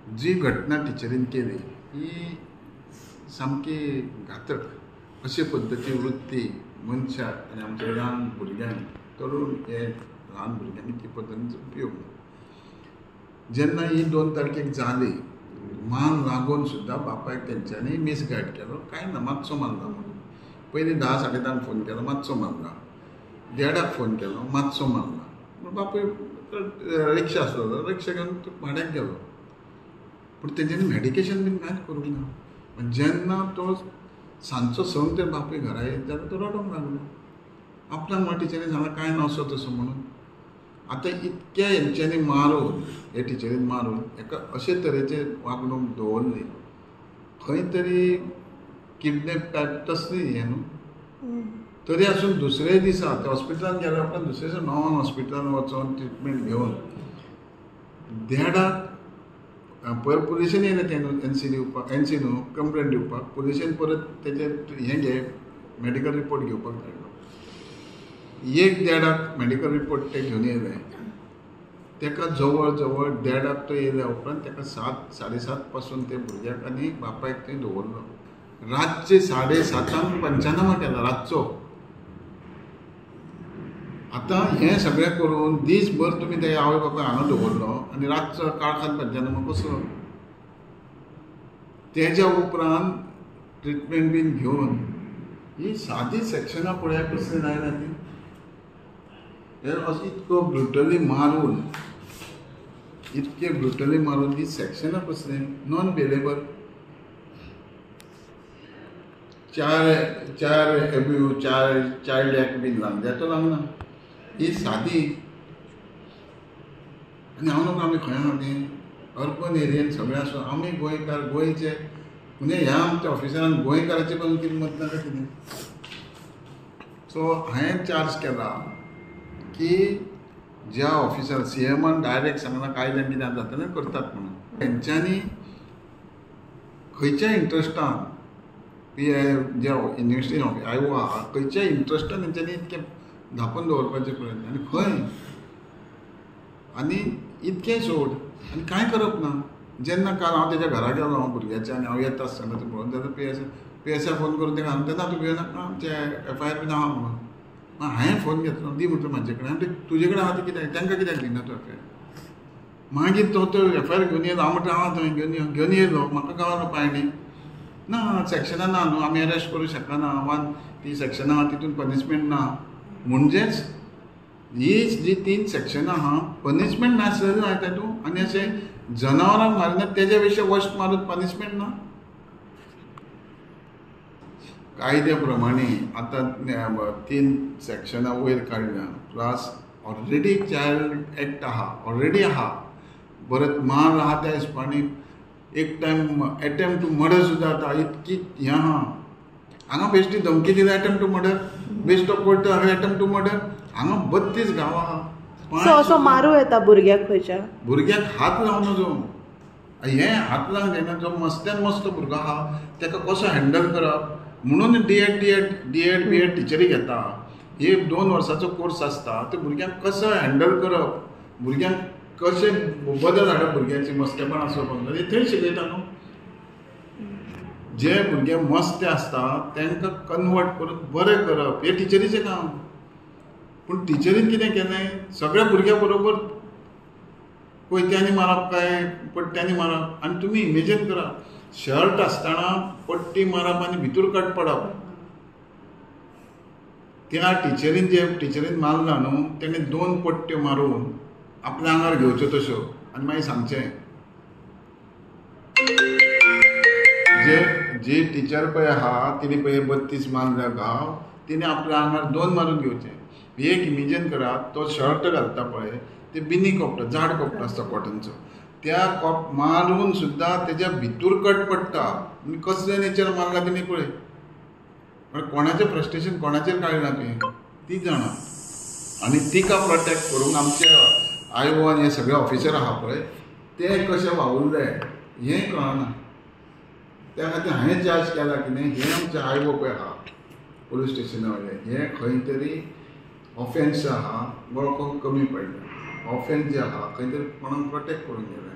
जी घटना टिचरीन केली ही सामकी घातक. अशे पद्दती वृत्ती मनशाक आनी आमच्या ल्हान भुरग्यांक, तरुण हे ल्हान भुरग्यांनी ती पद्दतीचो उपयोग ना. जेन्ना ही 2 तारखेक जाली, मान लागून सुद्दां बापायक तेंच्यांनी मिसगायड केलो. कांय ना, मातसो मारला म्हणून. पयलीं 10 साडे 10 फोन केलो, मातसो मारला. 1:30 फोन केलो, मातसो मारला. बापूय रिक्षा आसलो, रिक्षा घेवन भाड्याक गेलो. पूण तेंच्यांनी मेडिकेशन बीन कांयच करूंक ना. जेन्ना तो सांजचो 6 तर बापूय घरा येत जाल्यार तो रडोंक लागलो. आपणाक म्हणल्यार टिचरीन सांगलां कांय ना असो तसो म्हणून. आतां इतक्या हेंच्यांनी मारून, हे टिचरीन मारून एका अशे तरेचे वागणूक दवरली, खंय तरी किडनॅप टायप तसली हें न्हू. तरी आसून दुसरे दिसा ते हॉस्पिटलान गेल्या उपरांत दुसरे दिसा 9 हॉस्पिटलान वचोन ट्रिटमेंट घेवन 1:30 पयर पुलिशेन येयलें तें एनसी दिवपाक, एनसी न्हू कंप्लेन दिवपाक. पुलिशेन परत तेजें हें घे मेडिकल रिपोर्ट घेवपाक धाडलो. 1:30 मेडिकल रिपोर्ट ते घेवन येयले. तेका जवळ जवळ 1:30 तो येयल्या उपरांत तेका 7 साडे 7 पासून ते भुरग्याक आनी बापायक थंय दवरलो. रातचे 7:30 पंचनामा केला रातचो. आतां हें सगळें करून दीसभर तुमी ते आवय बापाय हांगा दवरलो आनी रातचो काळखान पंचनामा कसलो. तेज्या उपरांत ट्रिटमेंट बीन घेवन ही सादी सेक्शनां पळया कसली जायना ती. हे असो इतको ब्रुटली मारून, इतके ब्रुटली मारून ही सेक्शनां कसली नॉन बेलेबल. 4 एब्यू 4 चायल्ड एक्ट बीन लागता तो लागना. ही सादी. आनी हांव न्हू आमी खंय आहा तें अर्बन एरियेन सगळें आसून आमी गोंयकार, गोंयचे म्हणजे ह्या आमच्या ऑफिसरान गोंयकाराची पण किंमत ना काय कितें. सो हांवें चार्ज केला की ज्या ऑफिसर सीएमान डायरेक्ट सांगला कायद्यान कितें जातलें करतात म्हणून, तेंच्यांनी खंयच्या इंट्रस्टान पी जे इन्वेस्टिगेशन आयो आहा खंयच्या इंट्रस्टान तेंच्यांनी इतकें धांपून दवरपाचें प्रयत्न आनी खंय आनी इतकें सोड आनी कांय करप ना. जेन्ना काल हांव तेज्या घरा गेलो हांव भुरग्याच्या आनी हांव येता आसतना तें पळोवन तेन्ना पी एस I phone करून तेका सांगता ना तूं भियेनाका, आमचे एफ I R बीन आहा म्हणून. हांवें फोन घेतलो, दी म्हटलें म्हाजे कडेन. आनी तुजे कडेन आहा तें कित्याक, तांकां कित्याक दिना तूं एफ I R. मागीर तो एफ I R घेवन येयलो. हांव म्हटलें आहा थंय घेवन येयलो. म्हाका गावलो पायणी ना सेक्शनां ना न्हू, आमी अरेस्ट करूं शकना वा ती सेक्शनां आहा तितून पनिशमेंट ना. म्हणजेच ही जी 3 सेक्शनां आहा पनिशमेंट नासलेलें लायता तूं आनी अशें जनावरांक मारिना तेज्या विशीं वस्ट मारून पनिशमेंट ना. कायद्या प्रमाणे आतां 3 सेक्शनां वयर काडल्या, प्लस ऑलरेडी चायल्ड एक्ट आहा, ऑलरेडी आहा. परत मार आहा त्या हिसपानी एक टायम एटेम्प्ट टू मर्डर सुद्दां जाता. इतकी हें आहा हांगा बेश्टी धमकी दिल्या एटेम्प्ट टू मर्डर, बेश्टो कोर्ट हांगा एटेम्प्ट टू मर्डर. हांगा 32 गांवां आहा. सो असो मारूं येता भुरग्याक, खंयच्या भुरग्याक हात लावन नजो. हें हात लावन जायना. जो मस्त्यान मस्तो भुरगो आहा तेका कसो हँडल करप म्हणून D Ed D Ed D Ed B Ed टिचरी घेता. एक 2 वर्साचो कोर्स आसता. ते भुरग्यांक कसो हँडल करप, भुरग्यांक कशें बदल हाडप, भुरग्यांची मस्तेपण आसप हे थंय शिकयता न्हू. जे भुरगे मस्ते आसता तांकां कन्वर्ट करून बरें करप हें टिचरीचें काम. पूण टिचरीन कितें केलें, सगळ्या भुरग्यां बरोबर कोयत्यांनी मारप काय पट्ट्यांनी मारप. आनी तुमी इमेजीन करा, शर्ट आसतना पट्टी मारप आनी भितर कट पडप. त्या टिचरीन जे टिचरीन मारला न्हू तेणें 2 पट्ट्यो मारून आपल्या आंगार घेवच्यो तश्यो आनी मागीर सांगचें जे जी टिचर पळय आहा तिणें पळय 32 मारल्या गांव, तिणें आपल्या आंगार 2 मारून घेवचें. एक इमेजीन करात, तो शर्ट घालता पळय ते बिनी कपडो, जाड कपडो आसता कॉटनचो, त्या कप मारून सुद्दां तेज्या भितूर कट पडटा. आनी कसले नेचर मारला तिणें पळय. पण कोणाचें फ्रस्ट्रेशन कोणाचेर काडलां तुवें ती जाणा. आनी तिका प्रोटेक्ट करूंक आमचे आयो आनी हे सगळे ऑफिसर आहा पळय ते कशे वावुरले हें कळना. त्या खातीर हांवें चार्ज केला कितें, हें आमचें आयो पळय आहा पुलीस स्टेशना वयलें हें खंय तरी ऑफेन्स आहा वळखूंक कमी पडल्या. ऑफेन्स जे आहा खंय तरी कोणाक प्रोटेक्ट करूंक गेलें.